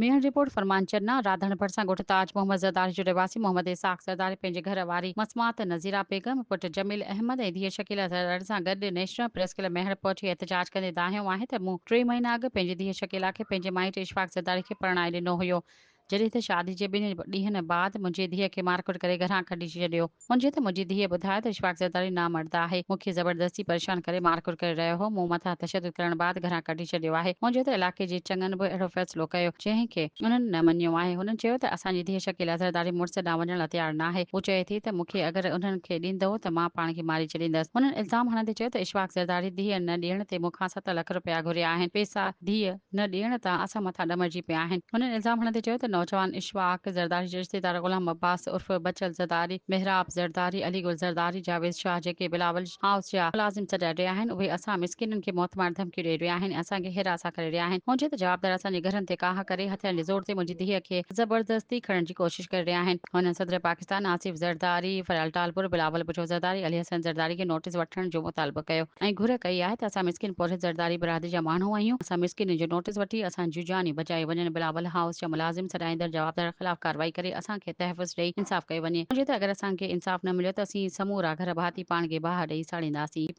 Mehar, report, فرمان چنا، راڌڻ ڀرسان ڳوٺ تاج محمد زرداري جو رهواسي محمد اسحاق زرداري پنهنجي گهر واري مسمات نظيره بيگم، پٽ جميل احمد ۽ ڌيء شڪيله زرداري سان گڏ نيشنل پريس ڪلب ميهڙ پهچي احتجاج ڪندي دانهيو آهي ته مون ٽي مهينا اڳ پنهنجي ڌيء شڪيله کي پنهنجي مائٽ اشفاق زرداري کي پرڻائي ڏنو هيو جڏهن ته شادي جي ٻن ڏينهن بعد منهنجي ڌيء کي مارڪٽ ڪري گهران ڪڍي ڇڏيو. هن چيو ته منهنجي ڌيء ٻڌايو ته اشفاق زرداري نامرد آهي، مون کي زبردستي پريشان ڪري مارڪٽ ڪري رهيو هو، مون مٿان تشدد ڪرڻ بعد گهران ڪڍي ڇڏيو آهي. هن چيو ته علائقي جي چڱن به اهڙو فيصلو ڪيو، جنهن کي انهن نه مڃيو آهي. هنن چيو ته اسان جي ڌيء شڪيلا زرداري مڙس ڏانهن وڃڻ لاء تيار ناهي، هو چئي ٿي ته مون کي اگر انهن کي ڏيندؤ ته مان پاڻ کي ماري ڇڏيندس. هنن الزام هڻندي چيو ته اشفاق زرداري ڌيء نه ڏيڻ تي مون کان ست لک رپيا گهريا آهن، پيسا ڌيء نه ڏيڻ تان اسان مٿان ڏمرجي پيا آهن. هنن الزام هڻندي چيو ته نوجوان اشفاق زرداري جي رشتيدار غلام عباس عرف بچل زرداري، محراب زرداري، علي گل زرداري، جاويد شاهه جيڪي بلاول هائوس جا ملازم سڏيا رهيا آهن اهي اسان مسڪينن کي موتمار ڌمڪيون ڏئي رهيا آهن ۽ اسان کي هراسان ڪري رهيا آهن. هن چيو ته جوابدار اسان جي گهرن تي ڪاهه ڪري هٿيارن جي زور تي منهنجي ڌيء کي زبردستي کڻڻ جي ڪوشش ڪري رهيا آهن. هنن صدر پاڪستان آصف زرداري، فريال ٽالپر، بلاول ڀٽو زرداري، علي حسن زرداري کي نوٽيس وٺڻ جو مطالبو ڪيو. ۽ گهر ڪئي آهي ته اسان مسڪين پورهيت زرداري برادري جا ماڻهو آهيون اسان مسڪينن جو نوٽيس وٺي اسان جون جانيون بچايو وڃن بلاول هائوس جا ملازم سڏائيندڙ جوابدار خلاف ڪارروائي ڪري اسان کي تحفظ ڏئي انصاف ڪيو وڃي هجي ته اگر اسان کي انصاف نه مليو ته اسين سمورا گهر ڀاتي پاڻ کي باهه ڏئي ساڙينداسين.